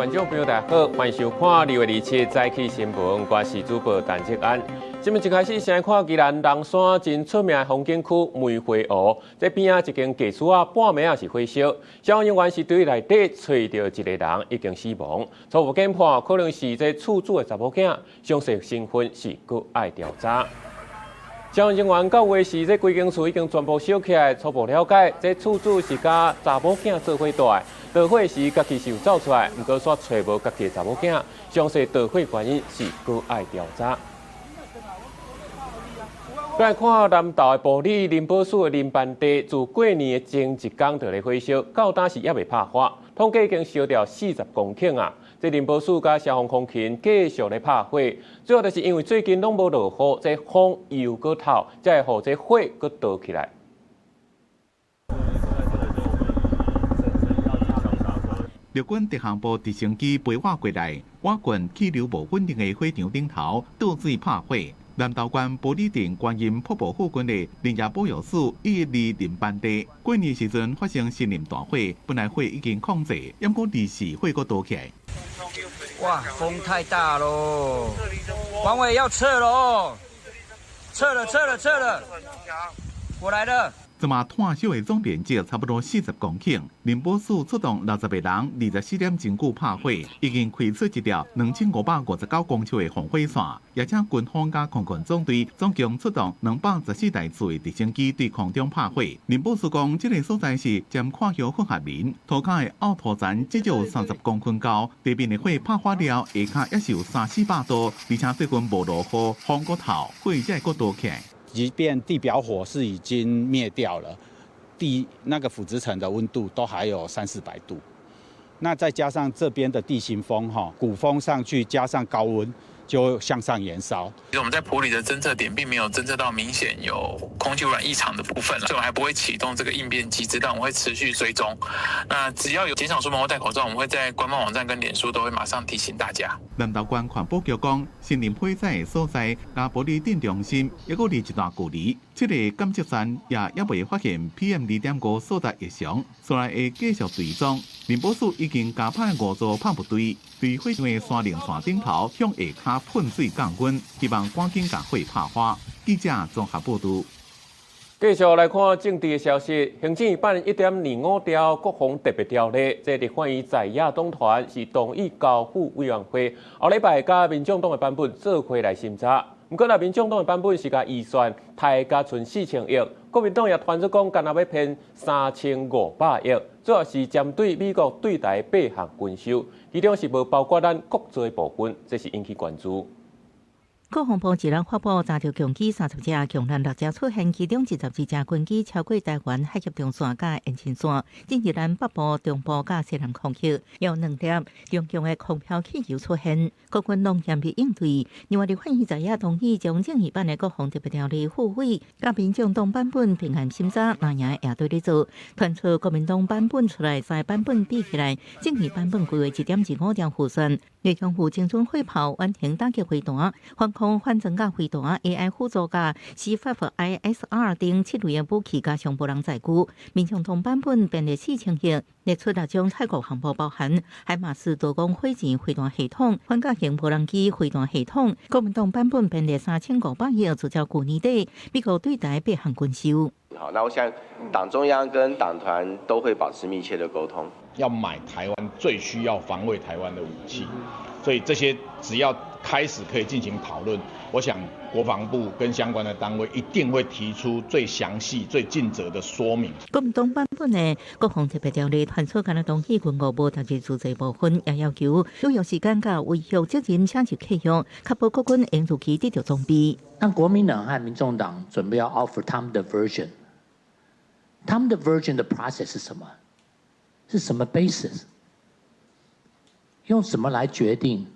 觀眾朋友大家好，歡迎收看2月27早起新聞，我是主播陳志安。新聞一開始先看宜蘭龍山真出名的風景區梅花湖，這邊仔一間假厝仔，半暝仔是火燒，消防人員是對內底揣著一個人已經死亡，初步研判可能是這厝主的查某囝，詳細身份是閣愛調查。消防人員到位時，這規間厝已經全部燒起來。初步了解，這厝主是佮查某囝做伙蹛，著火時家己是有走出來，毋過煞揣無家己的查某囝。詳細著火原因是閣愛調查。來看南投的埔里林寶樹的林班地，自過年的前一工就咧火燒，到今是猶未拍火，統計已經燒掉40公頃啊！這林保署佮消防空勤繼續咧拍火，主要就是因為最近攏無落雨，這風又閣透，才會予這火閣著起來。陸軍特航部直升機飛倚過來，倚近氣流無穩定的火場頂頭倒水拍火。南投縣埔里鎮觀音瀑布附近的林業保育署112林班地，過年時陣發生森林大火，本來火已經控制，毋過24火閣著起來。哇，風太大咯！黃偉要撤咯，撤了，撤了，撤了，我來了。這馬炭燒的總面積差不多40公頃，林保署出動60個人，24點鐘久拍火，已經開出一條2559公尺的防火線，而且軍方佮空軍總隊總共出動214台次的直升機對空中拍火。林保署講，這個所在是針闊葉混合林，塗跤的凹土層至少有30公分高，地面的火拍火了，下跤也是有三四百度，而且最近無落雨，風閣透，火才會閣著起來。即便地表火是已經滅掉了，地那個腐殖層的溫度都還有三四百度，那再加上這邊的地形風哈，鼓風上去加上高溫，就向上延燒。其實我們在埔里的偵測點並沒有偵測到明顯有空氣污染異常的部分，所以我們還不會啟動這個應變機制，但我們會持續追蹤。那只要有減少出門或戴口罩，我們會在官方網站跟臉書都會馬上提醒大家。南投縣環保局講，森林火災的所在，佮埔里鎮中心猶閣離一段距離，這個監測站也猶未發現 PM2.5數值異常，所以會繼續追蹤。林保署已經加派五組噴霧隊，對火場的山嶺山頂頭向下跤噴水降溫，希望趕緊共火拍化。記者綜合報導。繼續來看政治的消息，行政院版1.25條國防特別條例，這立法院在野黨團是同意交付委員會，後禮拜佮民眾黨的版本做伙來審查。毋過，若民眾黨的版本是共預算刣共賰4000億，國民黨也傳出講，干焦欲編3500億，主要是針對美國對台八項軍售，其中是無包括咱國造的部分，這是引起關注。國防部一日發布查著共機30架，共艦六隻出現，其中22架軍機超過台灣海峽中線佮延伸線，進入咱北部、中部佮西南空域，有兩粒中共的空飄氣球出現，國軍攏嚴密應對。另外，立法院在野同意將正義版的國防特別條例付委，佮民眾黨版本平衡審查，那也也對咧做，傳出國民黨版本出來，三版本比起來，正義版本規劃1.25兆預算，內容有精準火炮、遠程打擊飛彈、防空反裝甲飛彈、AI 輔助佮 C5ISR 等七類的武器，佮上無人載具。民眾黨版本編列4000億，列出六種採購項目，包含海馬斯多管火箭飛彈系統、反甲型無人機飛彈系統。國民黨版本編列3500億，聚焦舊年底美國對台八項軍售。好，那我想黨中央跟黨團都會保持密切的溝通。要買台灣最需要防衛台灣的武器，所以這些只要開始可以進行討論，我想國防部跟相關的單位一定會提出最詳細、最盡責的說明。國民黨版本的國防特別條例傳出，敢若同意軍武無特別自濟部分，也要求履約時間佮違約責任寫入契約，確保國軍應如期得到裝備。那國民黨和民眾黨準備要 offer 他們的 version，他們的 version 的 process 是什麼？是什麼 basis？用什麼來決定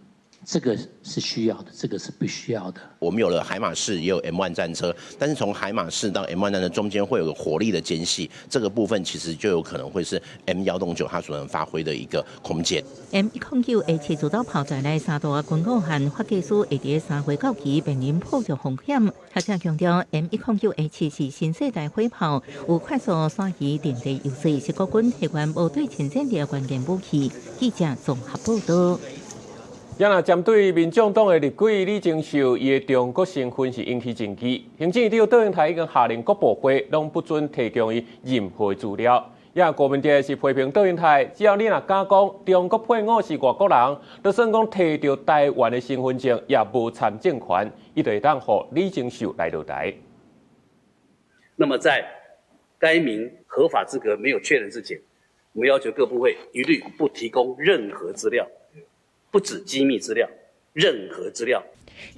這個是需要的，這個是必須要的。我們有了海馬士，也有 M1 戰車，但是從海馬士到 M1 戰車中間會有個火力的間隙，這個部分其實就有可能會是 M109它所能發揮的一個空間。 M109 A7自走炮在內三大軍武和發技師會佇3月到期面臨破著風險。學者強調，M109 A7 是新世代火炮，有快速轉移陣地優勢，是國軍提懸無對稱戰力的關鍵武器。記者綜合報道。也若針對民眾黨的立委李貞秀，伊的中國身份是引起爭議。行政院長卓榮泰已經下令各部會攏不准提供伊任何資料。也郭文傑是批評卓榮泰，只要你若敢講中國配偶是外國人，就算講提著台灣的身份證，也無參政權，伊就會當予李貞秀來落台。那麼在該名合法資格沒有確認之前，我們要求各部會一律不提供任何資料。不止機密資料，任何資料。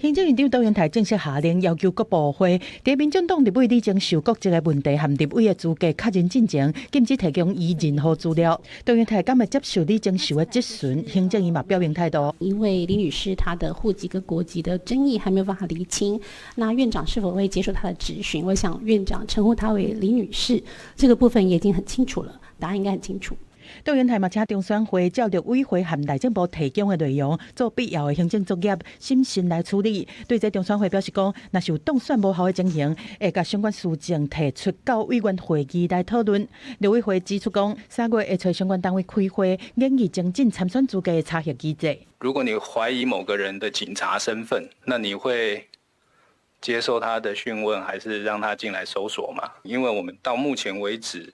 行政院長卓榮泰正式下令，要求各部會佇民進黨立委李貞秀國籍的問題和立委的資格確認進前，禁止提供伊任何資料。卓榮泰敢會接受李貞秀的質詢？行政院嘛表明態度。因為李女士她的戶籍跟國籍的爭議還沒有辦法釐清，那院長是否會接受她的質詢？我想院長稱呼她為李女士，這個部分也已經很清楚了，答案應該很清楚。卓榮泰嘛，請中選會照陸委會和內政部提供的內容做必要的行政作業，審慎來處理。對這中選會表示講，若是有當選無效的情形，會共相關事情提出到委員會議來討論。陸委會指出講，3月會揣相關單位開會，研議精進參選資格的查核機制。如果你懷疑某個人的警察身份，那你會接受他的訊問，還是讓他進來搜索嗎？因為我們到目前為止，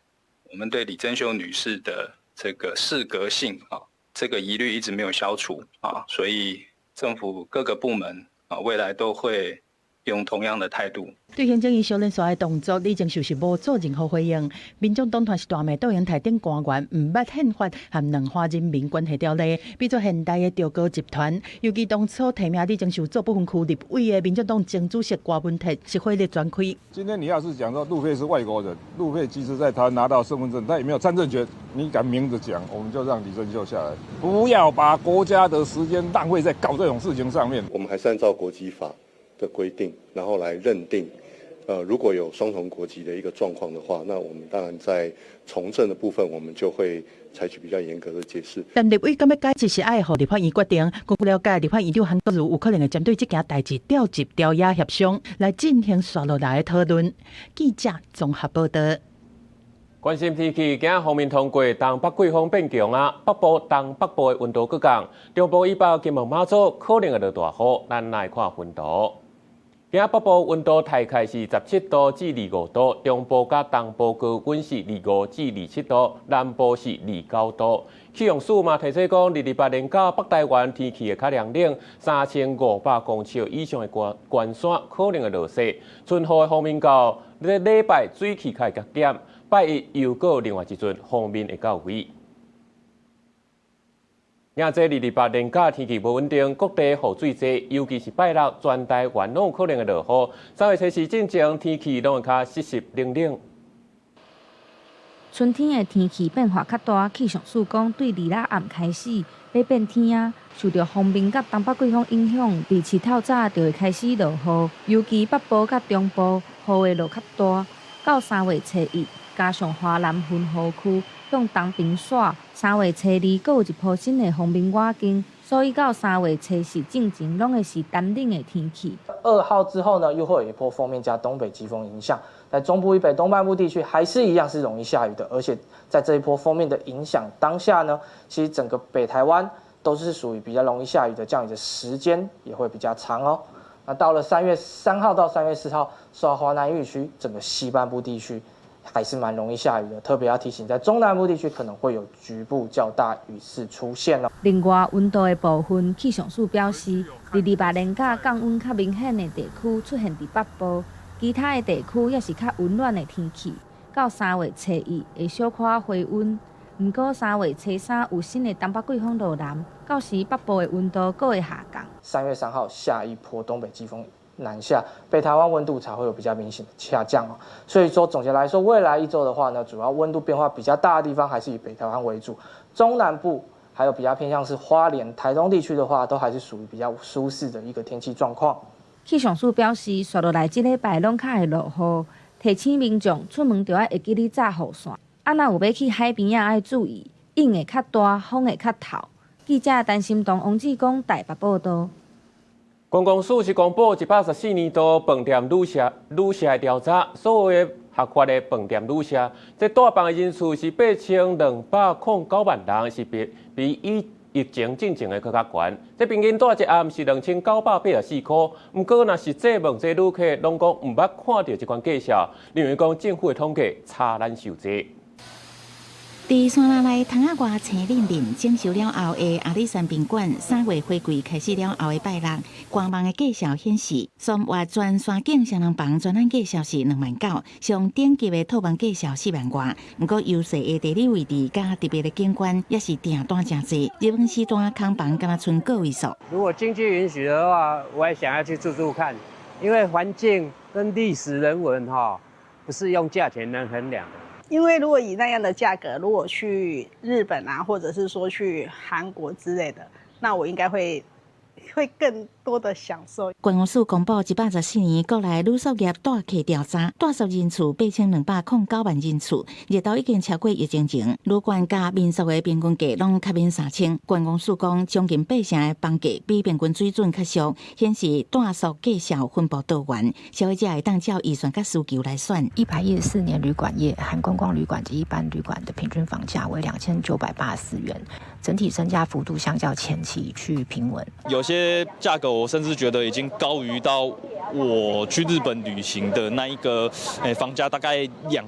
我們對李貞秀女士的這個適格性啊，這個疑慮一直沒有消除啊，所以政府各個部門啊，未來都會用同樣的態度。對行政院小連續的動作，李貞秀是無做任何回應。民眾黨團是大罵卓榮泰等官員毋捌憲法和兩岸人民關係條例，比做現代的中國集團。尤其當初提名李貞秀做不分區立委的民進黨前主席郭文鐵是火力全開。今天你要是講說陸配是外國人，陸配其實在台灣拿到身份證，他也沒有參政權。你敢明著講，我們就讓李貞秀下來，不要把國家的時間浪費在搞這種事情上面。我們還是按照國籍法的規定，然後來認定。如果有雙重國籍的一個狀況的話，那我們當然在從政的部分，我們就會採取比較嚴格的解釋。但立委敢欲解釋是愛予立法院決定。據了解，立法院長韓國瑜有可能會針對這件代誌召集朝野協商來進行紲落來的討論。記者綜合報道。關心天氣，今日鋒面通過，東北季風變強啊，北部、東北部的溫度閣降，中部以北金門馬祖可能會落大雨。咱來看溫度。今日北部溫度大概是17度至25度，中部佮東部高溫是25至27度，南部是29度。氣象署嘛提醒講，2、28連假北台灣天氣會較涼冷，3500公尺以上的高懸山可能會落雪。春雨的鋒面到，這禮拜水汽較會減，拜一又閣另外一陣鋒面會到位。今這2、28連假天氣無穩定，各地雨水濟，尤其是拜六全台灣攏有可能會落雨。3月初四進前天氣攏會較濕濕冷冷。春天的天氣變化較大，氣象署講，對26暗開始欲變天啊，受著鋒面佮東北季風影響，27透早就會開始落雨，尤其北部佮中部雨會落較大。到3月初一，加上華南雲雨區向東平徙，3月初二閣有一波新的鋒面倚近，所以到3月初四進前，攏會是乾冷的天氣。 2號之後呢，又會有一波鋒面加東北季風影響，在中部以北、東半部地區還是一樣是容易下雨的，而且在這一波鋒面的影響當下呢，其實整個北台灣都是屬於比較容易下雨的，降雨的時間也會比較長哦。那到了3月3號到3月4號，受到華南雨區整個西半部地區還是蠻容易下雨的，特別要提醒，在中南部地區可能會有局部較大雨勢出現哦。另外，溫度的部分，氣象署表示，2、28連假降溫較明顯的地區出現佇北部，其他的地區也是較溫暖的天氣。到3月初一會小可回溫，毋過3月初三有新的東北季風落南，到時北部的溫度閣會下降。3月3號下一波東北季風南下，北台灣溫度才會有比較明顯的下降哦。所以說總結來說，未來一周的話呢，主要溫度變化比較大的地方還是以北台灣為主，中南部還有比較偏向是花蓮、台東地區的話，都還是屬於比較舒適的一個天氣狀況。氣象署表示，紲落來這禮拜攏較會落雨，提醒民眾出門著愛會記得紮雨傘。啊，若有欲去海邊仔，愛注意，湧會較大，風會較透。記者陳心東、王志剛台北報導。觀光署是公布114年度飯店旅社的調查，所有的合法的飯店旅社，這住房的人數是8209萬人，是比疫情進前的閣較懸。這平均住一暗是2984塊，毋過若實際問這旅客，攏講毋捌看著這款介紹，認為講政府的統計差咱傷濟。佇山林內窗仔外青凛凛，整修了後的阿里山賓館3月花季開始了後的拜六，官網的介紹顯示，三月全山景雙人房專案介紹是2.9萬，上頂級的套房介紹4萬外。毋過優勢的地理位置佮特別的景觀，也是訂單誠濟。日本時段空房敢若賰個位數。如果經濟允許的話，我也想要去住住看，因為環境跟歷史人文哈，不是用價錢能衡量的。因為如果以那樣的價格，如果去日本啊，或者是說去韓國之類的，那我應該會更多的享受。觀光署公布114年國內旅宿業住客調查，住宿人次8209萬人次，熱度已經超過疫情前。旅館佮民宿的平均價攏較免3000。觀光署講，將近八成的房價比平均水準較俗，顯示住宿價數分布多元，消費者會當照預算佮需求來選。114年旅館業含觀光旅館及一般旅館的平均房價為2984元，整體增加幅度相較前期趨於平穩。有些價格我甚至覺得已經高於到我去日本旅行的那一個房價，大概2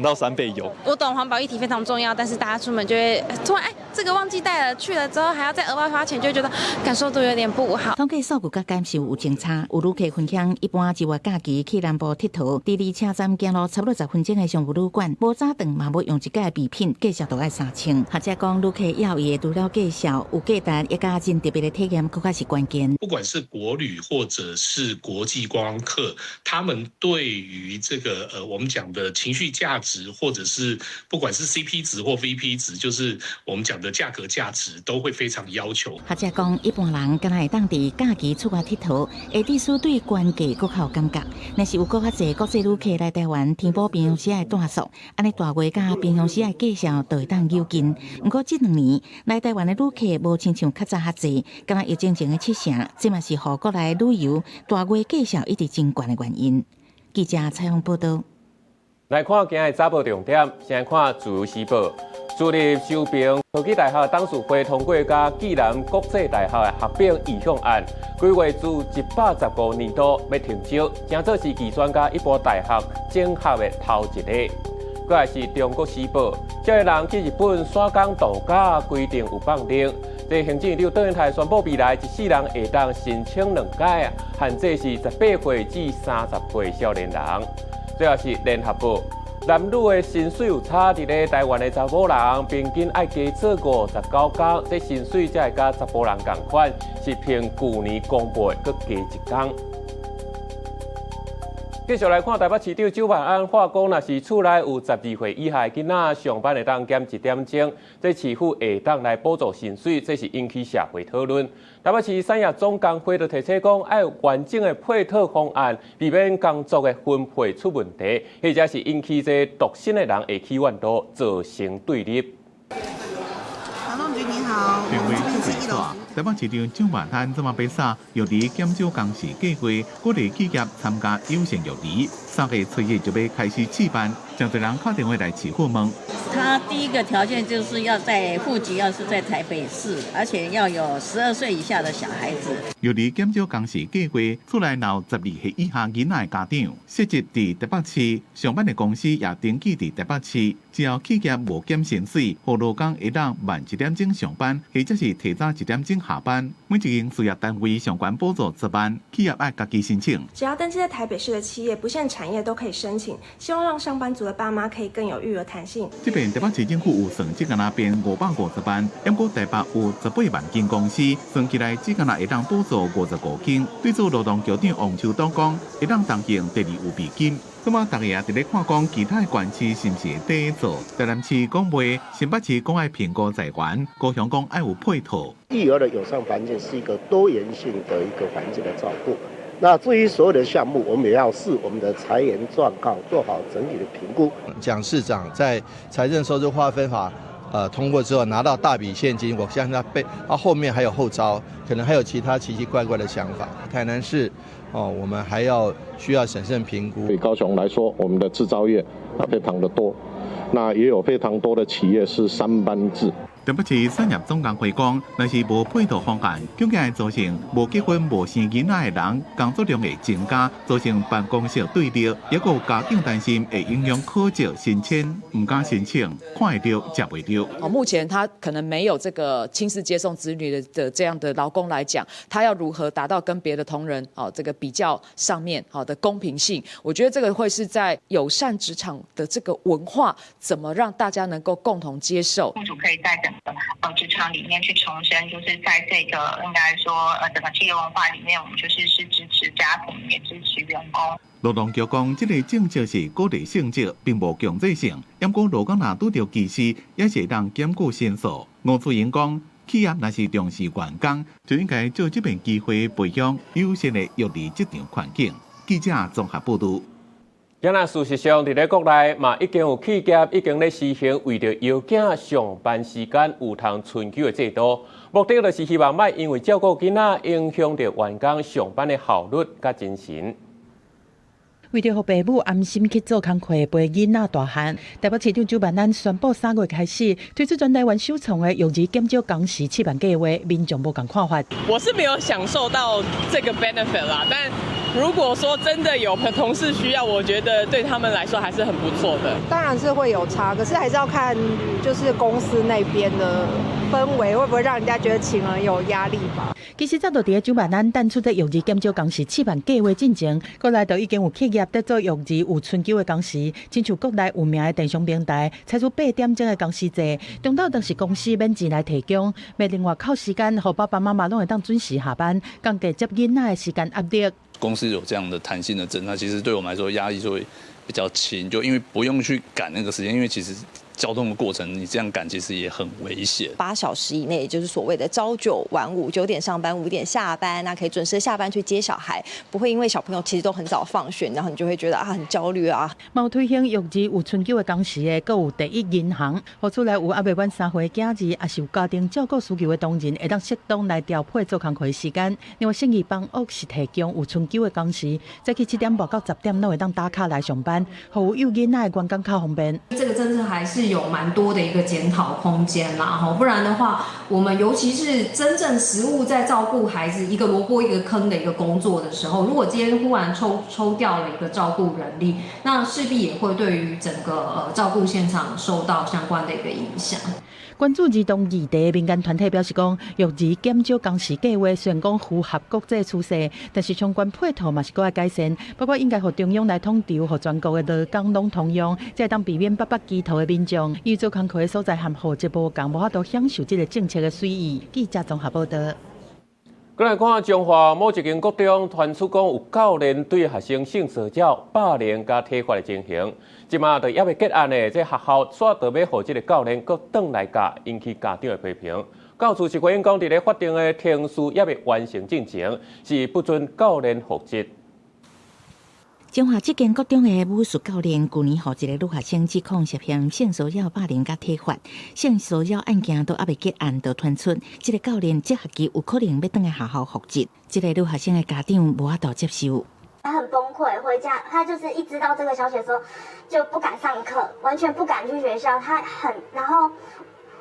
到3倍有。我懂環保議題非常重要，但是大家出門就會突然這個忘記帶了，去了之後還要再額外花錢，就會覺得感受度有點不好。統計數據佮感受有真差，有旅客分享，一般一月假期去南部𨑨迌，佇離車站行路差不多10分鐘的商務旅館，無早頓嘛無用一改備品，價數都愛3000。學者講，旅客要伊除了介紹有價值，也佮真特別的體驗，閣較是關鍵。不管是國旅或者是國際觀光客，他們對於這個我們講的情緒價值，或者是不管是 CP 值或 VP 值，就是我們講的價格價值，都會非常要求。學者講，一般人敢若會當佇假期出外𨑨迌，會必須對懸價閣較有感覺。若是有閣較濟國際旅客來台灣，填補平常時的住宿，按呢大月佮平常時的價數就會當有近。毋過這兩年來台灣的旅客無親像較早遐濟，敢若疫情前的七成，這嘛是予國內旅遊大月價數一直真懸的原因。記者採訪報導。來看今日早報重點，先看自由時報。私立修平科技大學董事會通過佮暨南國際大學的合併意向案，規劃自115年度欲停招，成做是技專佮一般大學整合的頭一个。閣來是中國時報，少年人去日本耍工度假規定有放寬，這行政院長卓榮泰宣布，未來一世人會當申請兩擺，限制是18歲至30歲少年人。最後是聯合報，男女的薪水有差，佇咧台灣的查某人平均愛加做59工，這薪水才會佮查埔人仝款，是憑舊年公布的閣加一工。繼續來看台北市長蔣萬安話講，若是厝內有12歲以下的囡仔上班會當減一點鐘，這市府會當來補助薪水，這是引起社會討論。台北市產業總工會就提醒講，愛有完整的配套方案，避免工作的分配出問題，或者是引起這獨身的人會起怨妒，造成對立。你好，電話做會台北市長蔣萬安這馬拜三育兒減少工時計畫，鼓勵企業參加友善育兒。3月初一就欲開始試辦，誠濟人敲電話來市府問。他第一個條件就是要在戶籍要是在台北市，而且要有12歲以下的小孩子。育兒減少工時計畫，厝內有12歲以下囡仔的家長，設籍佇台北市上班的公司也登記佇台北市，只要企業無減薪水，予勞工會當慢一點鐘上班，或者是提早一點鐘下班。每一間事業單位上懸補助10萬，企業愛家己申請。只要登記在台北市的企業，不限產業都可以申請。希望讓上班族的爸媽可以更有育兒彈性。這邊台北市政府有算，這敢若變550萬，毋過台北有18萬間公司，算起來只敢若會當補助55間。對此，勞動局長王秋東講，會當動用第二預備金。這馬大家也佇咧看講，其他的縣市是毋是會綴做？台南市講袂，新北市講愛評估財源，高雄講愛有配套。育兒的友善環境是一個多元性的一個環境的照顧。那至於所有的項目，我們也要視我們的財源狀況，做好整體的評估。蔣市長在財政收支劃分法通過之後，拿到大筆現金，我相信他背他後面還有後招，可能還有其他奇奇怪怪的想法。台南市哦，我們還要需要審慎評估。對高雄來說，我們的製造業啊非常的多，那也有非常多的企業是三班制。台北市產業總工會講，若是無配套方案，恐驚會造成無結婚、無生囡仔的人工作量會增加，造成辦公室對立，抑閣有家長擔心會影響考績申請，毋敢申請，看會著食袂著。哦，目前他可能沒有這個親自接送子女的這樣的勞工來講，他要如何達到跟別的同仁哦這個比較上面好的公平性？我覺得這個會是在友善職場的這個文化，怎麼讓大家能夠共同接受？雇主可以在整個職場裡面去重申，就是在這個應該說整個企業文化裡面，我們就是支持家庭，也支持員工。勞動局講，這個政策是鼓勵性質，並無強制性。毋過勞工若拄著歧視，也是會當檢舉申訴。吳翠英講，企業若是重視員工，就應該藉這遍機會培養友善的育兒職場環境。記者綜合報導。今仔事實上，佇咧國內嘛已經有企業已經咧實行為著藥囝上班時間有通春休的制度，目的就是希望莫因為照顧囡仔影響著員工上班的效率佮精神。為著予爸母安心去做工課，陪囡仔大漢，台北市長蔣萬安宣布3月開始推出全台灣首創的育兒減少工時試辦計劃，民眾無仝看法。我是沒有享受到這個 benefit 啦，但如果說真的有同事需要，我覺得對他們來說還是很不錯的。當然是會有差，可是還是要看就是公司那邊的氛圍，會不會讓人家覺得請人有壓力吧？其實早就佇咧蔣萬安提出這育兒減少工時試辦計劃進前，國內就已經有企業佇做育兒有春休的工時，親像國內有名的電商平台採取8點鐘的工時制，中晝當是公司免錢來提供，欲另外扣時間，予爸爸媽媽攏會當準時下班，降低接囡仔的時間壓力。公司有這樣的彈性的政策，其實對我們來說壓力就會比較輕，就因為不用去趕那個時間，因為其實交通的過程你這樣趕其實也很危險。8小時以內，也就是所謂的朝九晚五，9點上班，5點下班，那可以準時下班去接小孩，不會因為小朋友其實都很早放學，然後你就會覺得啊很焦慮啊。嘛有推行育兒有春休的工時的，閣有第一銀行，予厝內有猶未滿3歲囝兒，抑是有家庭照顧需求的同仁，會當適當來調配做工課的時間。另外，信義房屋是提供有春休的工時，早起7點半到10點，攏會當打卡來上班，予有幼囡仔的員工較方便。這個政策還是有蠻多的一個檢討空間啦，吼，不然的話，我們尤其是真正實務在照顧孩子一個蘿蔔一個坑的一個工作的時候，如果今天忽然抽掉了一個照顧人力，那勢必也會對於整個照顧現場受到相關的一個影響。關注兒童議題的民間團體表示講，育兒減少工時計劃雖然講符合國際趨勢，但是相關配套嘛是閣愛改善，包括應該予中央來統籌，予全國的勞工攏通用，才會當避免八百基頭的民眾因為做工課的所在和戶籍無仝，無法度享受這個政策的水益。記者綜合報導。過來看彰化某一間國中傳出講有教練對學生性騷擾、霸凌佮體罰的情形，這馬就猶未結案的，這學校煞著欲予這个教練閣轉來教，引起家長的批評。教師是回應講，佇咧法定的程序猶未完成進前，是不准教練復職。彰化這間國中的武術教練，舊年予一个女學生指控涉嫌性騷擾、霸凌佮體罰，性騷擾案件都猶未結案，就傳出這个教練這學期有可能欲轉來學校復職，這个女學生的家長無法度接受。他很崩潰，回家他就是一知道這個消息的時候，就不敢上課，完全不敢去學校。他很，然後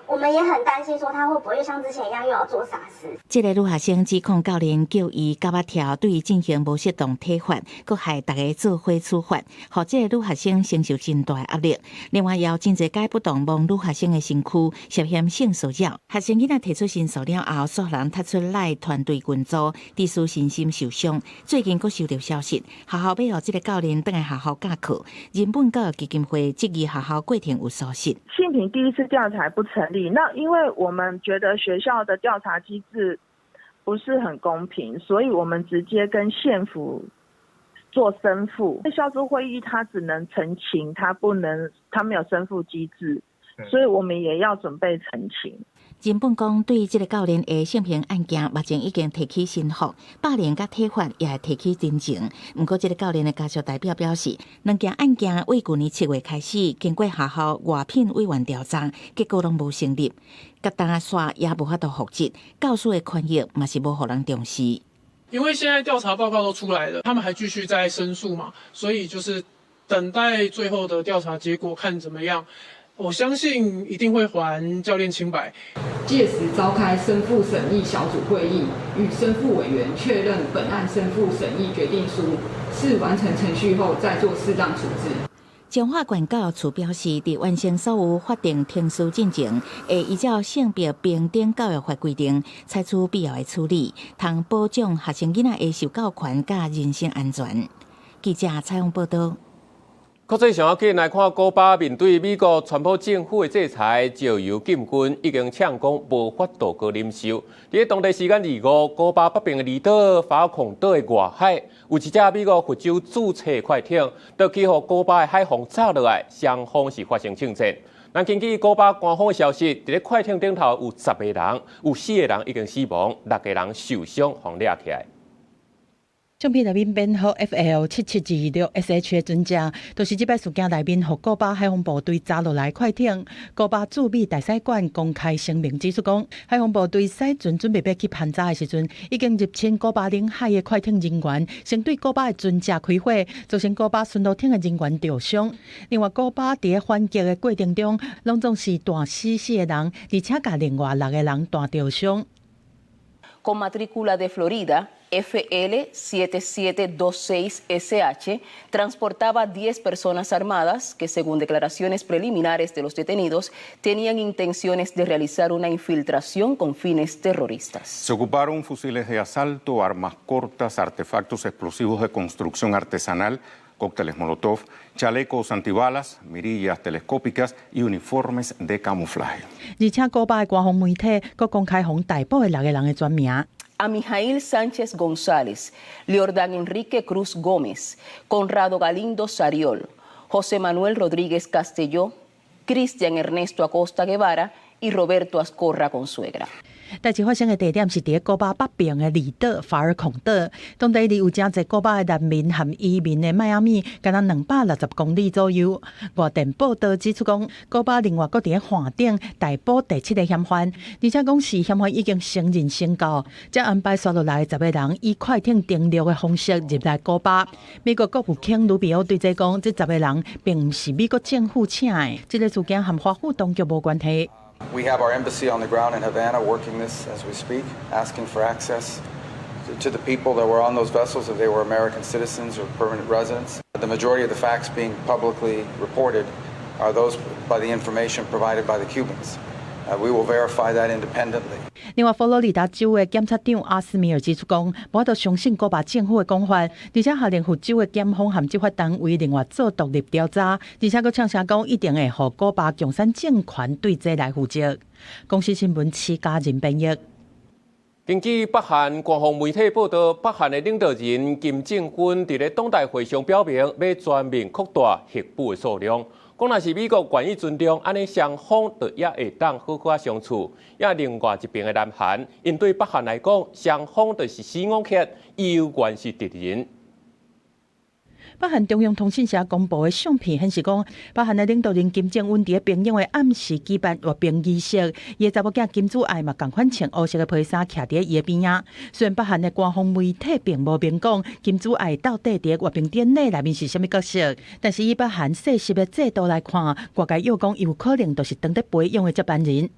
我們也很擔心，說他會不會像之前一樣又要做傻事。這个女學生指控教練叫伊夾仔跳，對伊進行無適當體罰，閣害逐家做伙處罰，予這个女學生承受真大的壓力。另外，也有真濟擺不動摸女學生的身軀，涉嫌性騷擾。學生囡仔提出申訴了後，煞予人踢出 LINE 團隊群組，致使身心受傷。最近閣收到消息，學校欲予這个教練轉來學校教課。人本教育基金會質疑學校過程有疏失。性平第一次調查不成立，那因為我們覺得學校的調查機制不是很公平，所以我們直接跟縣府做申復。消諮會議它只能陳情，它不能，它沒有申復機制，所以我們也要準備陳情。真本講對這个教練的性平案件，目前已經提起申復，霸凌佮體罰也會提起偵情。毋過，這个教練的家屬代表表示，兩件案件為舊年7月開始，經過學校外聘委員調查，結果攏無成立，佮當煞也無法度復職，教師的權益嘛是無予人重視。因為現在調查報告都出來了，他們還繼續在申訴嘛，所以就是等待最後的調查結果，看怎麼樣。我相信一定會還教練清白。屆時召開申復審議小組會議，與申復委員確認本案申復審議決定書，視完成程序後再做適當處置。彰化縣教育處表示，佇完成所有法定程序進前，會依照性別平等教育法規定，採取必要的處理，通保障學生囡仔的受教權佮人身安全。記者採訪報導。國際上要緊來看，古巴面對美國川普政府的制裁，石油禁運已經嗆講無法度閣忍受。佇當地時間25，古巴北邊的離島法爾孔島的外海，有一隻美國佛州註冊快艇，就去予古巴的海防炸落來，雙方是發生槍戰。咱根據古巴官方的消息，佇咧快艇頂頭有十個人，有四個人已經死亡，六個人受傷，予掠起來。相片內面編號 FL 7726 SH 的船隻，就是這擺事件內面，予古巴海防部隊砸落來快艇。古巴駐美大使館公開聲明指出講，海防部隊駛船準備欲去盤查的時陣，已經入侵古巴領海的快艇人員，先對古巴的船隻開火，造成古巴巡邏艇的人員著傷。另外，古巴佇咧反擊的過程中，攏總是彈死四個人，而且共另外六個人彈著傷。 Con matrícula de Florida FL 7726 SH, transportaba 10 personas armadas que, según declaraciones preliminares de los detenidos, tenían intenciones de realizar una infiltración con fines terroristas. Se ocuparon fusiles de asalto, armas cortas, artefactos explosivos de construcción artesanal, cócteles Molotov, chalecos antibalas, mirillas telescópicas y uniformes de camuflaje. 而且，古巴的官方媒體閣公開予逮捕的六個人的全名。 Amijail Sánchez González, Leordán Enrique Cruz Gómez, Conrado Galindo Sariol, José Manuel Rodríguez Castelló, Cristian Ernesto Acosta Guevara y Roberto Ascorra Consuegra。代誌發生的地點是佇古巴北邊的離島法爾孔島，當地離有誠濟古巴的難民和移民的邁阿密，敢若260公里左右。外電報道指出講，古巴另外閣佇咧岸頂逮捕第七個嫌犯，而且講是嫌犯已經承認身故，才安排紲落來十個人以快艇登陸的方式入來古巴。美國國務卿盧比歐對這講，這十個人並毋是美國政府請的，這个事件和華府當局無關係。 We have our embassy on the ground in Havana working this as we speak, asking for access to the people that were on those vessels if they were American citizens or permanent residents. The majority of the facts being publicly reported are those by the information provided by the Cubans. We will verify that independently. 另外，佛羅里達州的檢察長阿斯米爾指出講，無法度相信古巴政府的講法，而且下令佛州的檢方和執法單位另外做獨立調查，而且閣嗆聲講一定會予古巴共產政權對這來負責。公視新聞徐家仁編譯。根據北韓官方媒體報道，北韓的領導人金正恩佇咧黨代會上表明，欲全面擴大核武的數量。講若是美國願意尊重，按呢雙方就也會當好好仔相處。也另外一邊的南韓，𪜶對北韓來講，雙方就是死戇客，猶原是敵人。北韓中央通訊社公布的相片顯示講，北韓的領導人金正恩佇平壤的暗時舉辦閱兵儀式，伊的查某囝金主愛嘛仝款穿烏色的皮衫徛佇伊的邊仔。雖然北韓的官方媒體並無明講金主愛到底佇閱兵典禮內面是啥物角色，但是以北韓世襲的制度來看，外界臆講有可能就是當佇培養的接班人。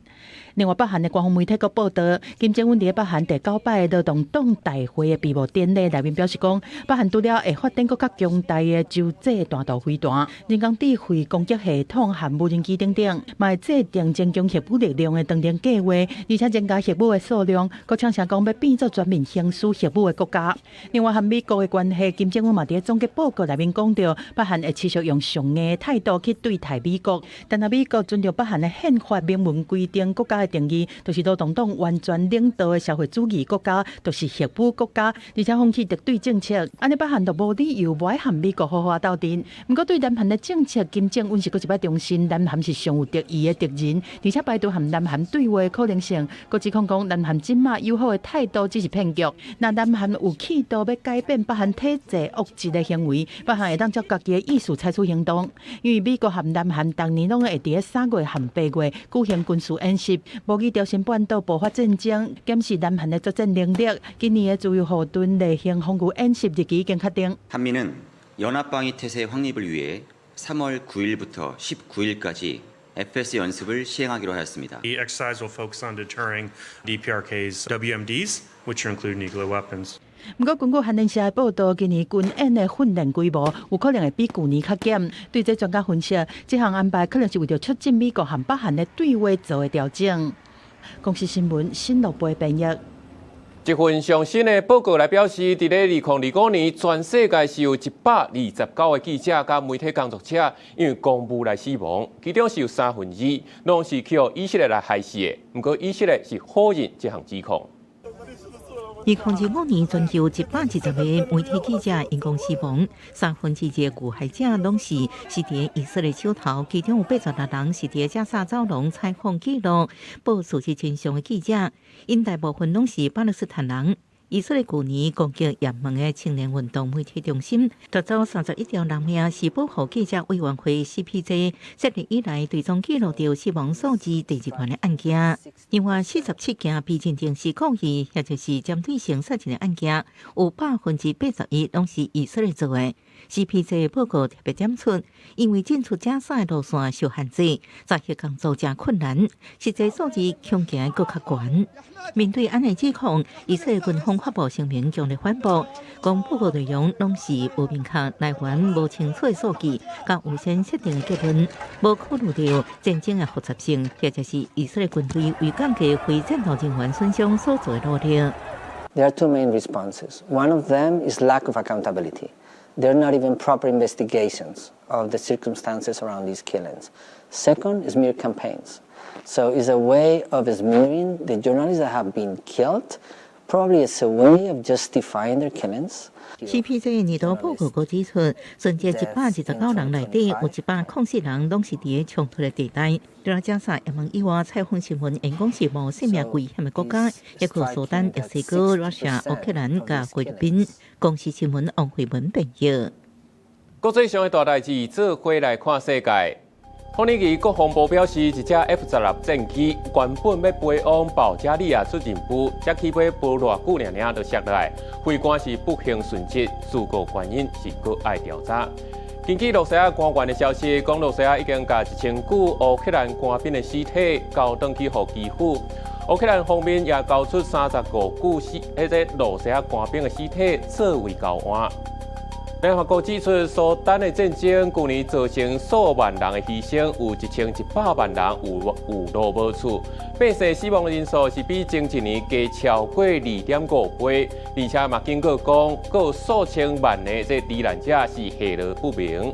另外，北韓的官方媒體閣報道，金正恩佇北韓第九擺的勞動黨大會的閉幕典禮內面表示講，北韓除了會發展閣較強大的洲際彈道飛彈、人工智慧攻擊系統和無人機等等，嘛會制定增強核武力量的長程計劃，而且增加核武的數量，閣嗆聲講欲變做全面行使核武的國家。另外，和美國的關係，金正恩嘛佇總結報告內面講著，北韓會持續用強硬的態度去對待美國，但若美國尊重北韓的憲法明文規定國家的定義，就是勞動黨完全領導的社會主義國家，就是核武國家，而且放棄敵對政策，按呢北韓就無理由無愛和美國好好鬥陣。毋過對南韓的政策，金正恩是閣一擺重申，南韓是上有敵意的敵人，而且排除和南韓對話的可能性。閣指控講，南韓這馬友好的態度只是騙局。若南韓有企圖欲改變北韓體制惡質的行為，北韓會當照家己的意思採取行動。因為美國和南韓逐年攏會佇咧3月和8月舉行軍事演習，模擬朝鮮半島爆發戰爭，檢視南韓的作戰能力。今年的自由護盾例行防禦演習日期已經確定。 한미는 연합방위태세 확립을 위해 3월 9일부터 19일까지 FS 연습을 시행하기로 하였습니다. The exercise will focus on deterring DPRK's WMDs, which include nuclear weapons. 毋過，根據韓聯社的報道，今年軍演的訓練規模有可能會比舊年較減。對這專家分析，這項安排可能是為著促進美國和北韓的對話做的調整。公視新聞新羅貝編譯。一份上新的報告來表示，佇咧2025年，全世界是有129個記者佮媒體工作者因為公務來死亡，其中是有三分之二攏是去予以色列來害死的。毋過以色列是否認這項指控。2025年，全球120個媒體記者因公死亡，三分之二的遇害者攏是佇以色列手頭，其中有86人是佇加薩走廊採訪記錄、報事實真相的記者，𪜶大部分攏是巴勒斯坦人。以色列舊年攻擊也門的青年運動媒體中心，奪走31條人命，是保護記者委員會 CPJ 設立以來追蹤記錄著死亡數字第二懸的案件。另外，47件被認定是故意，也就是針對性殺人的案件，有81%攏是以色列做的。CPJ 報告特別點出，因為進出加沙的路線受限制，查核工作誠困難，實際數字恐驚閣較懸。面對按呢指控，以色列軍方發布聲明強烈反駁，講報告內容攏是無明確來源、無清楚的數據，佮預先設定的結論，無考慮著戰爭的複雜性，或者是以色列軍隊為降低非戰鬥人員損傷所做的努力。 There are two main responses. One of them is lack of accountability. There are not even proper investigations of the circumstances around these killings. Second is smear campaigns. So it's a way of smearing the journalists that have been killed. Probably it's a way of justifying their killings. CPJ 年度報告閣指出，全球129人內底有104人攏是佇衝突的地帶。除了加沙、也門以外，採訪新聞因公是無性命危險的國家，抑閣蘇丹、墨西哥、羅西亞、烏克蘭佮菲律賓。公視新聞王慧文編譯。國際上的大代誌，做伙來看世界。土耳其國防部表示，一架 F-16戰機原本欲飛往保加利亞出任務，才起飛無偌久爾爾就摔落來，飛官是不幸殉職，事故原因是閣愛調查。根據露西亞官員的消息，講露西亞已經共1000具烏克蘭官兵的屍體交轉去予基輔。烏克蘭方面也交出35具死，彼個露西亞官兵的屍體作為交換。聯合國指出，蘇丹的戰爭舊年造成數萬人的犧牲，有1100萬人有路無厝，百姓死亡人數是比前一年加超過2.5倍，而且嘛警告講，閣有數千萬的這罹難者是下落不明。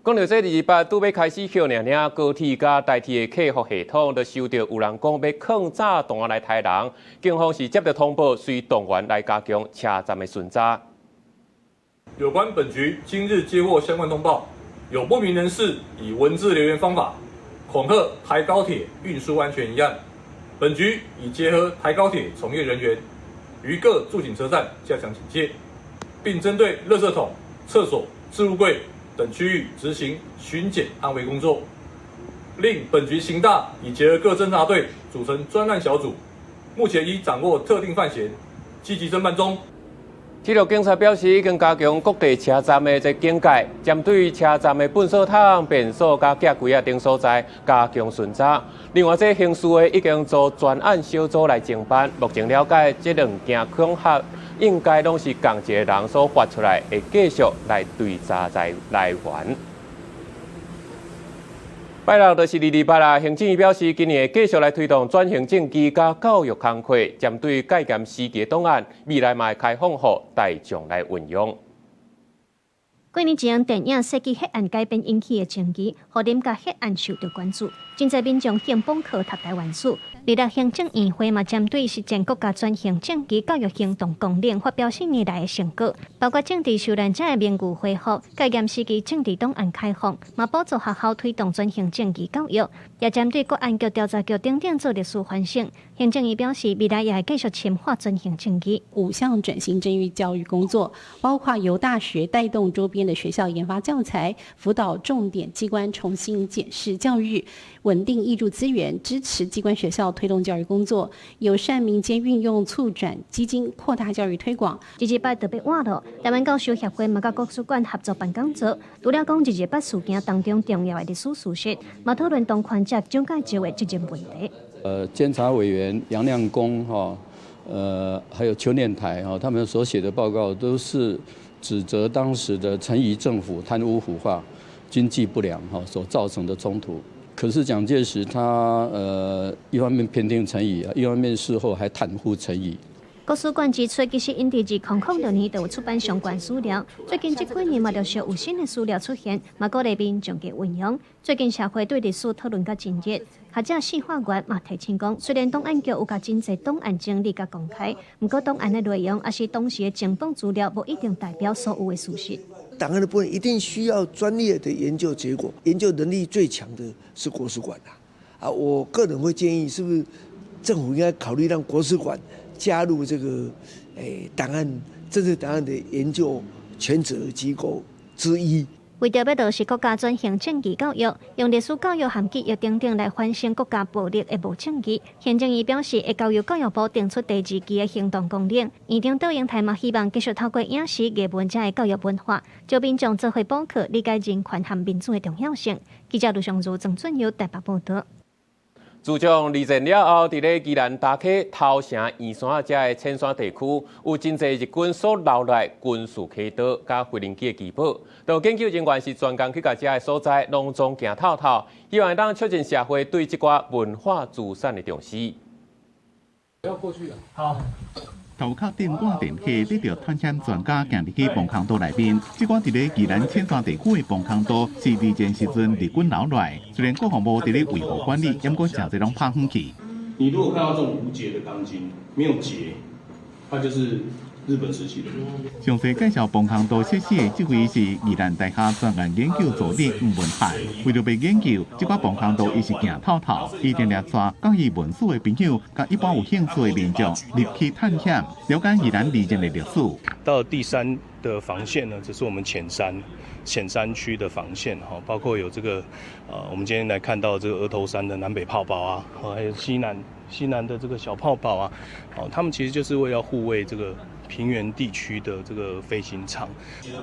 講著這28拄欲開始歇爾爾，高鐵佮台鐵的客服系統就收著有人講欲囥炸彈來刣人，警方是接著通報，隨動員來加強車站的巡查。有關本局今日接獲相關通報，有不明人士以文字留言方法恐嚇台高鐵運輸安全一案，本局已結合台高鐵從業人員於各駐警車站加強警戒，並針對垃圾桶、廁所、置物櫃等區域執行巡檢安維工作。另本局刑大已結合各偵查隊組成專案小組，目前已掌握特定犯嫌，積極偵辦中。鐵路警察表示，已經加強各地車站的這警戒，針對車站的糞掃桶、便所佮寄櫃仔等所在加強巡查。另外，這刑事的已經組專案小組來偵辦。目前了解，這兩件恐嚇應該攏是仝一个人所發出來，會繼續來追查來來源。拜六就是228啦。行政院表示，今年會繼續來推動轉型正義佮教育工課，針對戒嚴時期的檔案，未來嘛會開放予大眾來運用。幾年前，電影設計血案改編引起的爭議，予林佮血案受到關注。真濟民眾興捧課讀台灣史，而咧行政院會嘛針對實踐國家轉型正義教育行動綱領發表四年來的成果，包括政治受難者的名譽恢復、戒嚴時期政治檔案開放，嘛補助學校推動轉型正義教育，也針對國安局、調查局等等做歷史反省。行政院表示，未來也會繼續深化轉型正義。五項轉型正義教育工作，包括由大學帶動周邊的學校研發教材，輔導重點機關重新檢視教育，穩定挹注資源，支持機關學校推動教育工作，友善民間運用促轉基金擴大教育推廣。二二八特別活動，台灣教授協會嘛佮國史館合作辦講座，除了講二二八事件當中重要的歷史事實，嘛討論當權者蔣介石的責任問題。監察委員楊亮功哈，還有邱念台哈，他們所寫的報告都是指責當時的陳儀政府貪污腐化、經濟不良哈所造成的衝突。可是蔣介石他一方面偏聽陳儀，一方面事後還袒護陳儀。國史館指出，其實𪜶佇2006年就有出版相關資料，最近這幾年嘛陸續有新的資料出現，嘛鼓勵民眾去運用。最近社會對歷史討論較真熱，學者四化元嘛提醒講，雖然檔案局有共真濟檔案整理佮公開，毋過檔案的內容抑是當時的情報資料，無一定代表所有的事實。檔案的部分一定需要專業的研究結果，研究能力最強的是國史館啊！我個人會建議，是不是政府應該考慮讓國史館加入這個檔案政治檔案的研究權責機構之一。為著欲落實國家轉型正義教育，用歷史教育和記憶等等來反省國家暴力的無正義。行政院表示，會交由教育部定出第二期的行動綱領。院長竇英台嘛希望繼續透過影視、藝文這的教育文化，召民眾做伙補課，理解人權和民主的重要性。記者盧尚如、曾俊佑台北報導。自從二戰了後，佇咧宜蘭大溪頭城圓山遮的淺山地區，有真濟日軍所留來軍事坑道佮飛行機的機堡。當研究人員是專工去共遮的所在攏總行透透，希望會當促進社會對這寡文化資產的重視。不要過去了，好。頭殼頂掛電火，得著探險專家行入去防空洞內面。這寡佇咧宜蘭淺山地區的防空洞是二戰時陣日軍留落來，雖然國防部佇咧維護管理，毋過誠濟攏拍遠去。你如果看到這種無結的鋼筋，沒有結，它就是日本時期的。詳細介紹防空洞設施的這位是宜蘭大學專案研究助理吳文翰。為著欲研究這寡防空洞，伊是行透透，伊定定帶佮意文史的朋友，佮一般有興趣的民眾入去探險，了解宜蘭二戰的歷史。到第三的防線呢，這是我們淺山區的防線哈，包括有這個，我們今天來看到這個額頭山的南北炮堡啊，還有西南的這個小炮堡啊，哦，他們其實就是為了護衛這個平原地區的這個飛行場。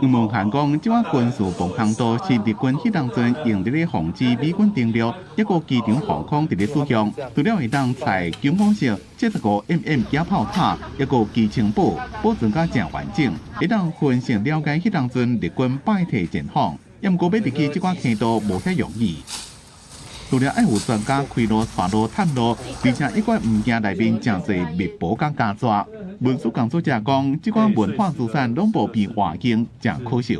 吳文翰講，這款軍事防空洞是日軍彼當陣用佇咧防止美軍登陸，抑閣機場防空佇咧使用。除了會當載九五式75 mm 野炮塔，抑閣機槍堡，保存甲誠完整，會當分析了解彼當陣日軍敗退戰況。毋過欲入去這款坑道無遐容易。除了愛有專家開路、帶路、探路，而且抑閣毋驚內面誠濟密婆佮家蛇。文史工作者講，這款文化資產攏無變環境，誠可惜。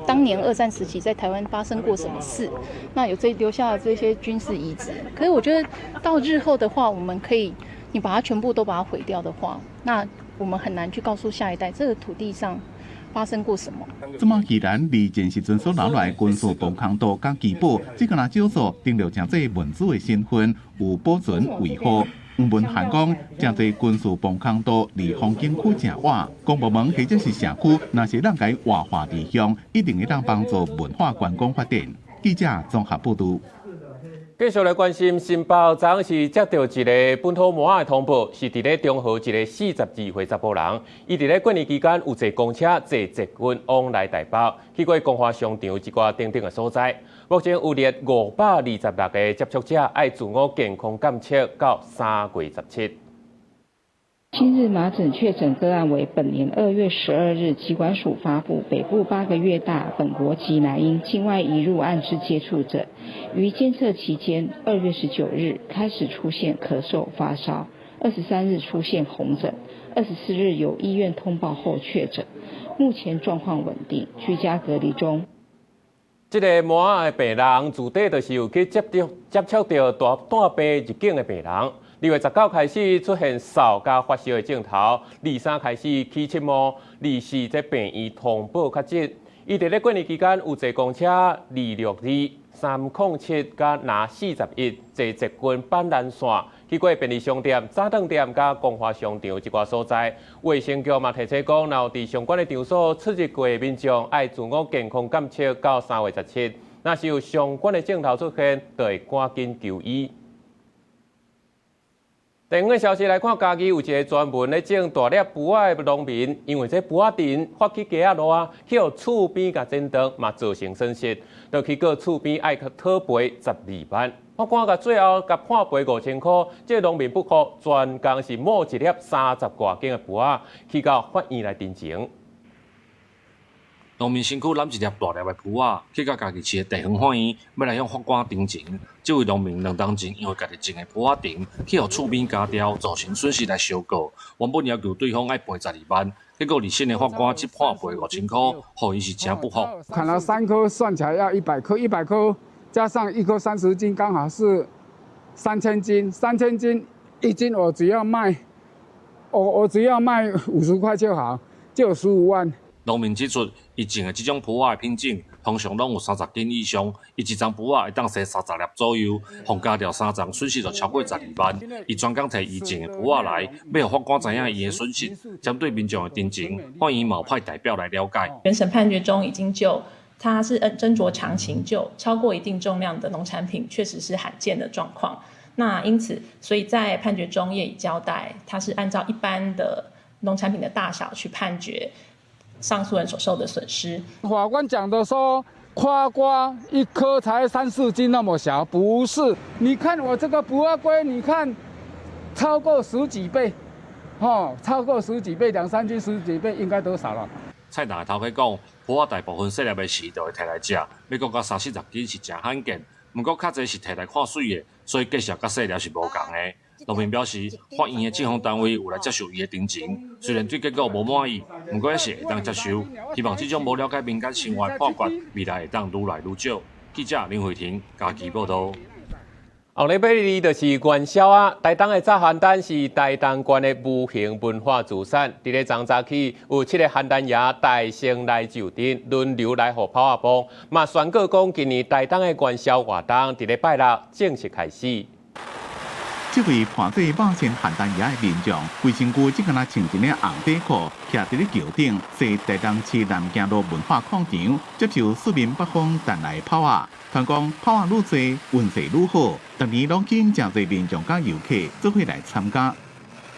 當年二戰時期在台灣發生過什麼事？那有這留下了這些軍事遺址。可是我覺得到日後的話，我們可以，你把它全部都把它毀掉的話，那我們很難去告訴下一代這個土地上發生過什麼。這馬宜蘭二戰時陣所留來軍事防空洞佮機堡，這个若少數停留誠濟文資的身份有保存維護。吳文翰講，誠濟軍事防空洞離風景區誠遠，公部門或者是社區，若是當共活化利用，一定會當幫助文化觀光發展。記者綜合報導。繼續來關心新北昨是接到一个本土麻的通報，是佇咧中和一个42歲查埔人，伊佇咧過年期間有坐公車、坐捷運往來台北，去過光華商場一寡等等的所在。目前有列526个接觸者，愛自我健康監測到3月17。今日麻疹確診個案為本年2月12日，疾管署發布北部8個月大本國籍男嬰境外移入案之接觸者，於監測期間2月19日開始出現咳嗽、發燒， 23日出現紅疹，24日由醫院通報後確診，目前狀況穩定，居家隔離中。這个麻仔的病人自底就是有去接觸著大肚病入境的病人。2月19開始出現嗽佮發燒的症頭，23開始起七毛，24這病院通報確診。伊佇咧過年期間有坐公車262、307佮拿41坐捷運板南線，去過便利商店、早頓店佮光華商場一寡所在。衛生局嘛提醒講，若有佇相關的場所出入過的民眾，愛自我健康監測到3月17。若是有相關的症頭出現，就會趕緊求醫。第五个消息來看，嘉義有一个專門咧種大粒櫥仔的農民，因為這櫥仔藤發起雞仔路啊，去予厝邊共剪斷，嘛造成損失，就去告厝邊愛去討賠12萬。法官共最後共判賠5000箍，這個農民不服，專工是募一粒30外斤的櫥仔，去到法院來陳情。農民身軀攬一粒大粒的櫥仔，去到嘉義市的地方法院，欲來向法官陳情。這位農民2冬前因為家己種的櫥仔藤去予厝邊鉸掉，造成損失來相告。原本要求對方愛賠12萬，結果二審的法官只判賠5000箍，予伊是誠不服。砍了三棵，算起來要100棵，100棵加上一棵30斤，剛好是3000斤。3000斤一斤，我只要賣50塊就好，就有15萬。農民指出，伊種的這種櫥仔的品種，通常攏有30斤以上，伊一叢櫥仔會當生30粒左右，予鉸掉三叢，損失就超過12萬。伊專工提伊種的櫥仔來，欲予法官知影伊的損失。針對民眾的陳情，法院嘛派代表來了解。原審判決中已經就，它是斟酌常情，就超過一定重量的農產品，確實是罕見的狀況。那因此，所以在判決中也已交代，它是按照一般的農產品的大小去判決上訴人所受的損失。法官講的說，誇瓜一顆才三四斤那麼小，不是？你看我這個櫥仔龜，你看超過十幾倍，哦，超過十幾倍，兩三斤十幾倍，應該多少了？菜檔的頭家講，櫥仔大部分細粒的時就會提來食，欲閣到三四十斤是誠罕見。毋過較濟是提來看媠的，所以價數佮細粒是無仝的。農民表示，法院的政府單位有來接受伊的陳情，雖然對結果無滿意，毋過也是會當接受。希望這種無了解民間生活的判決，未來會當愈來愈少。記者林慧婷嘉義報導。後禮拜二就是元宵啊！台東的炸番單是台東縣的無形文化資產。佇咧昨早起，有七个番單爺帶先來就陣，輪流來予炮仔磅，嘛宣告講今年台東的元宵活動，佇咧拜六正式開始。這位伴做肉餡番單爺的民眾，規身軀只敢若穿一領紅底褲，徛佇咧橋頂，踅台東市南京路文化廣場，接受四面八方傳來炮仔。傳講炮仔愈濟，運勢愈好，逐年攏吸引誠濟民眾佮遊客做伙來參加。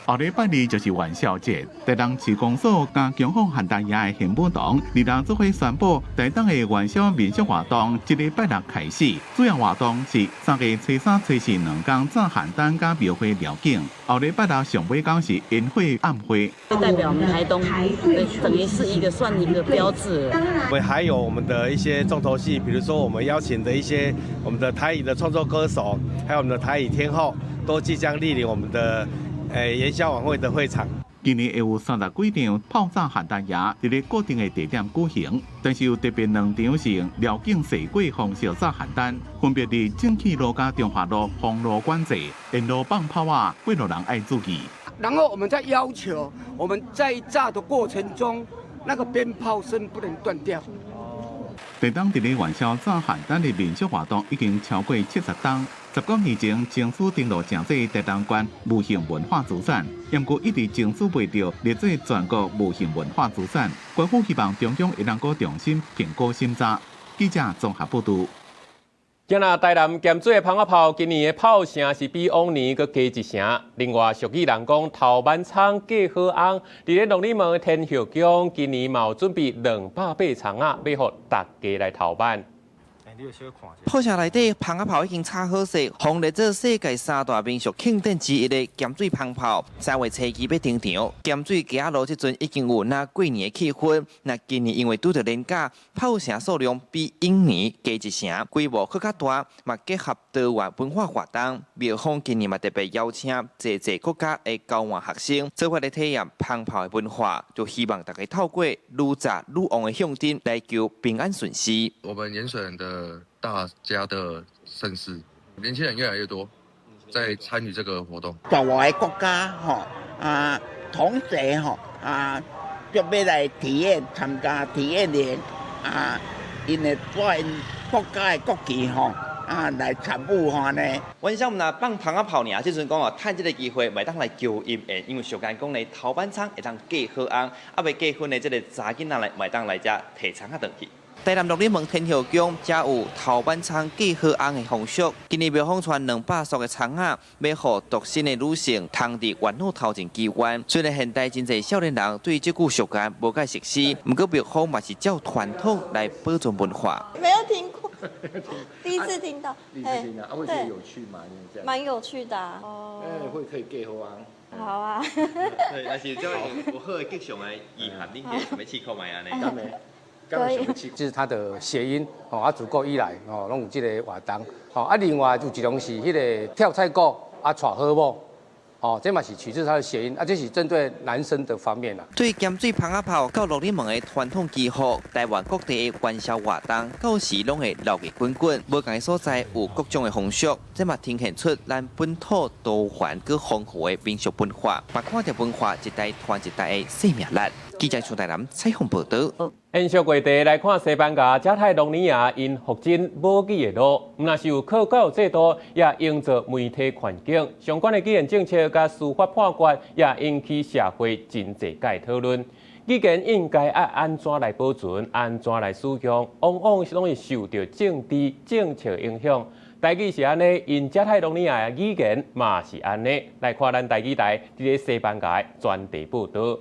後禮拜二就是元宵節，台東市公所佮強風番單爺的玄武堂，二人做伙宣布台東的元宵民俗活動，這禮拜六開始。主要活動是3月初3、初四兩工炸番單佮廟會寮景。後禮拜六上尾工是煙火暗會。代表我們台東，等於是一個算一個標誌。我們還有我們的一些重頭戲，比如說我們邀請的一些我們的台語的創作歌手，還有我們的台語天后，都即將蒞臨我們的元宵晚會的會場。今年會有30幾場炮炸番單爺佇咧固定的地點舉行，但是有特別兩場是寮境踅過方式炸番單，分別佇正氣路佮中華路封路管制，沿路放炮仔，過路人愛注意。然後我們再要求，我們在炸的過程中，那個鞭炮聲不能斷掉。台東佇咧元宵炸番單的民俗活動已經超過70冬。19年前，爭取登錄成做台東縣無形文化資產，毋過一直爭取袂著列做全國無形文化資產。官府希望中央會當閣重新評估審查。記者綜合報導。今仔台南鹹水的蜂仔炮，今年的炮聲是比往年閣加一成。另外，俗語人講頭挽蔥過好翁，佇咧龍里門的天后宮，今年嘛有準備280倉仔，欲予大家來頭挽。炮城內底蜂仔炮已經炒好勢，予列做世界三大民俗慶典之一的鹹水蜂炮，3月初二欲登場。鹹水街仔路這陣已經有若過年的氣氛。那今年因為拄著連假，炮城數量比往年加一成，規模閣較大，嘛結合多元文化活動。廟方今年嘛特別邀請濟濟國家的交換學生，做伙來體驗蜂炮的文化，就希望大家透過愈炸愈旺的象徵來求平安順遂。我們鹽水的大家的盛事，年輕人越來越多，在參與這個活動。大外國家吼啊，同學吼啊，就欲來體驗參加體驗營啊，𪜶會帶𪜶國家的國旗吼啊來參與吼呢。原先毋若放蜂仔炮爾，這陣講哦，趁這个機會，會當來求姻緣，因為俗諺講咧，頭班蔥會當嫁好翁，啊未結婚的這个查囡仔來，會當來遮提蔥仔轉去。台南鹿耳門天后宮才有頭班蔥嫁好翁的風俗。今年廟方傳200束的蔥仔，欲予獨身的女性通佇元老頭前祈願。雖然現代真濟少年人對這句俗諺無介熟悉，毋過廟方嘛是照傳統來保存文化。沒有聽過，第一次聽到。第一次聽到，啊，會覺得有趣嗎？蠻有趣的。哦。會可以嫁好翁。好啊。對，但是這種有好的吉祥的意涵，恁會想欲試看覓按呢？這是它的諧音，哦，啊，自古以來，哦，攏有這个活動，哦，啊，另外有一種是彼个跳菜鼓，啊，娶好某，哦，這嘛是取自它的諧音，啊，這是針對男生的方面啦。對鹹水蜂仔炮到鹿耳門的傳統祈福，台灣各地的元宵活動，到時攏會鬧熱滾滾。無仝的所在有各種的風俗，這嘛呈現出咱本土多元閣豐富的民俗文化，嘛看著文化一代傳一代的生命力。記者徐台南採訪報導。延續話題來看西班牙加泰隆尼亞𪜶復振母語的路，毋若是有靠教育制度，也營造媒體環境，相關的語言政策佮司法判決，也引起社會真濟界討論。語言應該愛按怎來保存，按怎來使用，往往是攏會受著政治政策影響。台語是按呢，𪜶加泰隆尼亞的語言嘛是按呢。來看咱台語台佇咧西班牙的專題報導。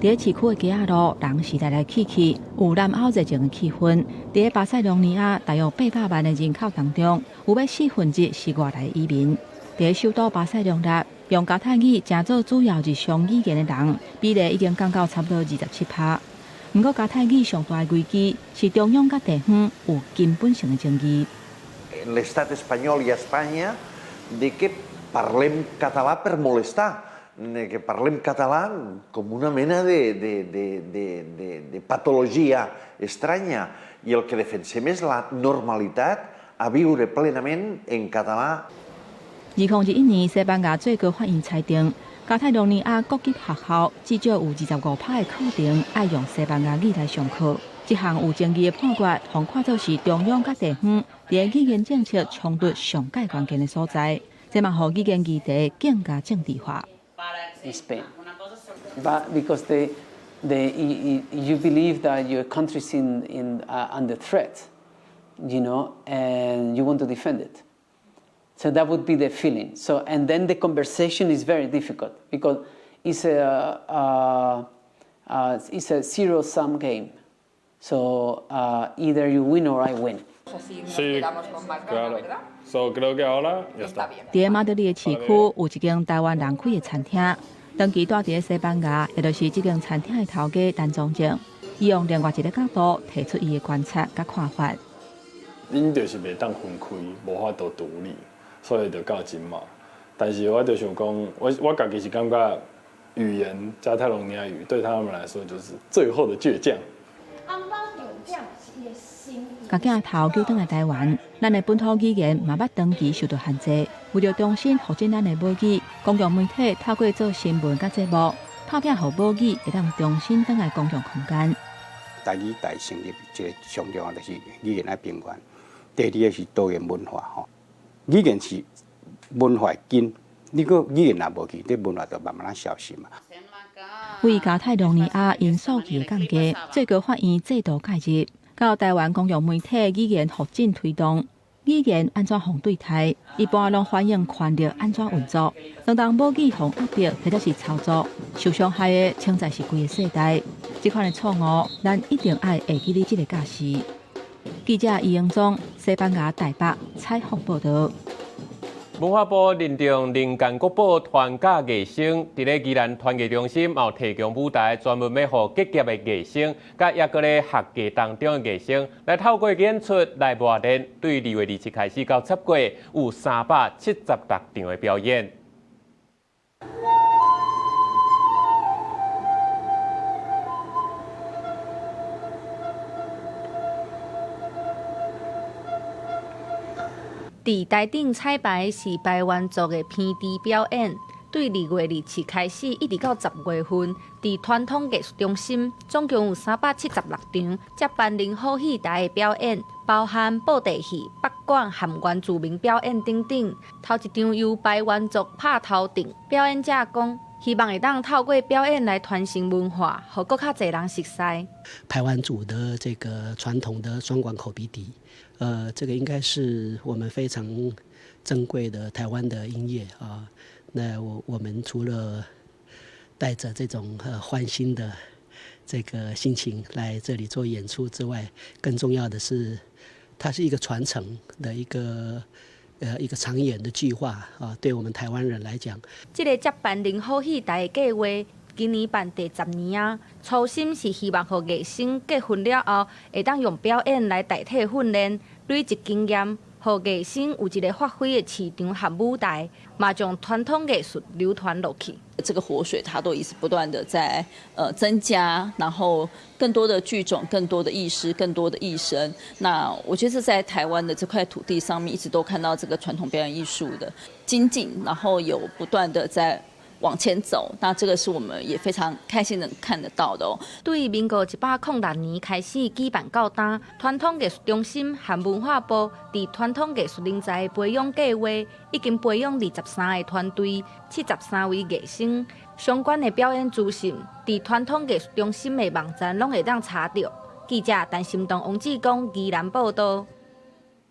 佇咧市區的街仔路，人是來來去去，有南歐熱情的氣氛。佇咧巴塞隆尼亞，大約800萬的人口當中，有欲1/4是外來移民。佇咧首都巴塞隆納，用加泰語成做主要日常語言的人，比例已經降到差不多27%。毋過加泰語上大的危機是中央佮地方有根本性的爭議。 L'estat espanyol i Espanya de que parlem català per molestar, de que parlem català com una mena de patologia estranya i el que defensem és la normalitat a viure plenament en català. 2021年，西班牙最高法院裁定，加泰隆尼亞各級學校至少有25%的課程愛用西班牙語來上課。這項有爭議的判決，予看做是中央佮地方佇語言政策衝突上蓋關鍵的所在。這嘛予語言議題更加政治化。 Spain, but because you believe that your country's under threat, and you want to defend it. So that would be the feeling. So and then the conversation is very difficult because it's a zero sum game. So either you win or I win. Sí, claro. So creo que ahora ya está. 佇馬德里的市區有一間台灣人開的餐廳，長期住佇西班牙，也就是這間餐廳的頭家陳宗正，伊用另外一个角度提出伊的觀察佮看法。𪜶就是袂當分開，無法度獨立，所以就到這馬。但是我就想講，我家己是感覺語言加泰隆尼亞語對他們來說就是最後的倔強。共鏡頭糾轉來台灣，咱的本土語言嘛捌長期受到限制。為著重新復振咱的母語，公共媒體透過做新聞佮節目，拍拚予母語會當重新轉來公共空間。台語台成立一個上重要就是語言愛平權，第二个是多元文化吼。語言是文化根，你閣語言若無去，這文化就慢慢仔消失嘛。為加泰隆尼亞𪜶訴據的降低，最高法院制度介入，到台灣公共媒體語言復振推動，語言按怎予對待，一般攏反映權力按怎運作。當當母語予壓迫或者是操作，受傷害的，潛在是規个世代。這款的錯誤，咱一定愛會記得這个教示。記者余英宗，西班牙台北採訪報導。文化部認定人間國寶傳家藝生，佇咧宜蘭傳藝中心有提供舞台，專門欲予結業的藝生，佮猶閣咧學藝當中的藝生，來透過演出來磨練。對2月27開始到10月，有376場的表演。佇台頂彩排是排灣族的編織表演，對2月27開始，一直到10月份，佇傳統藝術中心總共有376場接班人好戲台的表演，包含布袋戲、北管和原住民表演等等。頭一場由排灣族拍頭陣，表演者講，希望會當透過表演來傳承文化，予閣較濟人熟悉。排灣族的這個傳統的雙管口鼻笛。這個應該是我們非常珍貴的台灣的音樂啊。那我們除了帶着這種歡欣的這個心情來這裡做演出之外，更重要的是，它是一個傳承的一個長遠的計劃啊。對我們台灣人來講，這個接班人好戲台的計劃，今年辦第10年啊，初心是希望予藝生結婚了後，會當用表演來代替訓練，累積經驗，予藝生有一個發揮的市場和舞台，嘛將傳統藝術流傳落去。這個活水，它都一直不斷的在增加，然後更多的劇種、更多的藝師、更多的藝生。那我覺得在台灣的這塊土地上面，一直都看到這個傳統表演藝術的精進，然後有不斷的在往前走，那這個是我們也非常開心能看得到的哦。對民國106年開始舉辦到今，傳統藝術中心和文化部佇傳統藝術人才的培養計劃，已經培養23個團隊、73位藝生。相關的表演資訊，佇傳統藝術中心的網站攏會當查著。記者陳心東、王志剛宜蘭報導。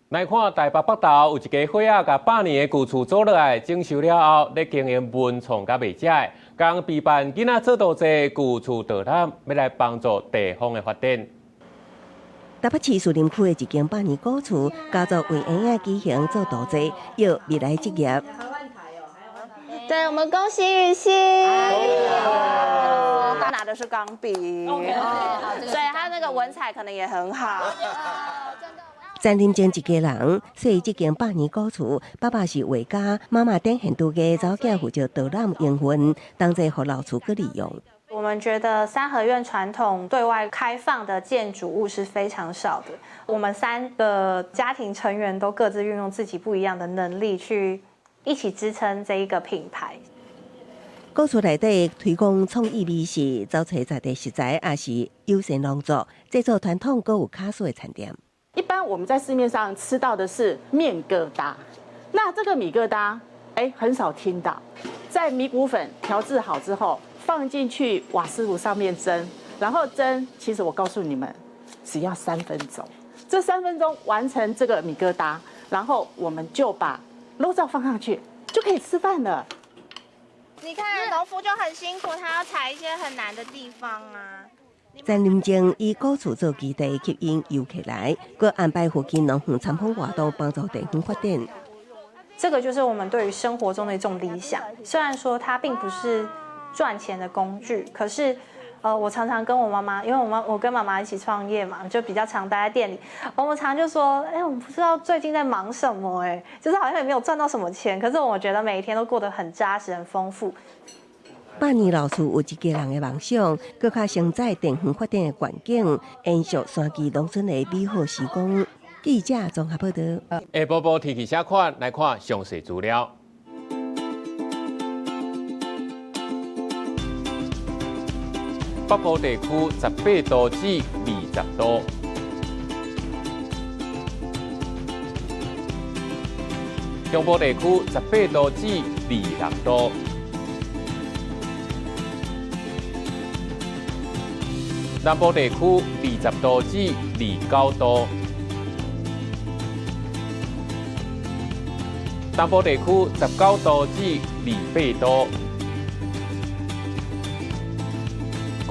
來看台北北投有一家伙仔，共百年的舊厝租落來整修了後，咧經營文創佮賣食的，共備辦囡仔做道祭舊厝導覽，欲來幫助地方的發展。台北市士林區的一間百年古厝，家族為嬰仔舉行做道祭，約未來職業。對，我們恭喜雨欣。他拿的是鋼筆，所以他那個文采可能也很好。陳林靜一家人，所以這間百年古厝，爸爸是畫家，媽媽展現拄個查某囝負責導覽營運，同齊予老厝閣利用。我們覺得三合院傳統對外開放的建築物是非常少的。我們三個家庭成員都各自運用自己不一樣的能力，去一起支撐這一個品牌。古厝內底推廣創意美食，找揣在地食材，也是友善農作，製作傳統閣有卡式的餐點。一般我們在市面上吃到的是麵疙瘩，那這個米疙瘩，很少聽到。在米谷粉調製好之後，放進去瓦斯爐上面蒸，然後蒸，其實我告訴你們，只要3分鐘。這3分鐘完成這個米疙瘩，然後我們就把肉燥放上去，就可以吃飯了。你看農夫就很辛苦，他要採一些很難的地方啊。陳林靜以古厝做基地，吸引遊客來，閣安排附近農園參訪活動，幫助地方發展。這個就是我們對於生活中的一種理想。雖然說它並不是賺錢的工具，可是，我常常跟我媽媽，因為我跟媽媽一起創業嘛，就比較常待在店裡。我們常就說，我們不知道最近在忙什麼，就是好像也沒有賺到什麼錢，可是我覺得每一天都過得很扎實、很豐富。百年老厝有一家人的夢想，閣較承載地方發展的願景，延續山區農村的美好時光。記者綜合報導。下晡晡天氣啥款？來看詳細資料。北部地區18度至20度，中部地區18度至26度。南部地區20度至29度，東部地區19度至28度，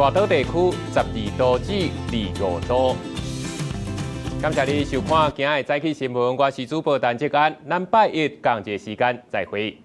外島地區12度至25度。感謝你收看今仔日早起新聞，我是主播陳志安，咱拜一仝一个時間再會。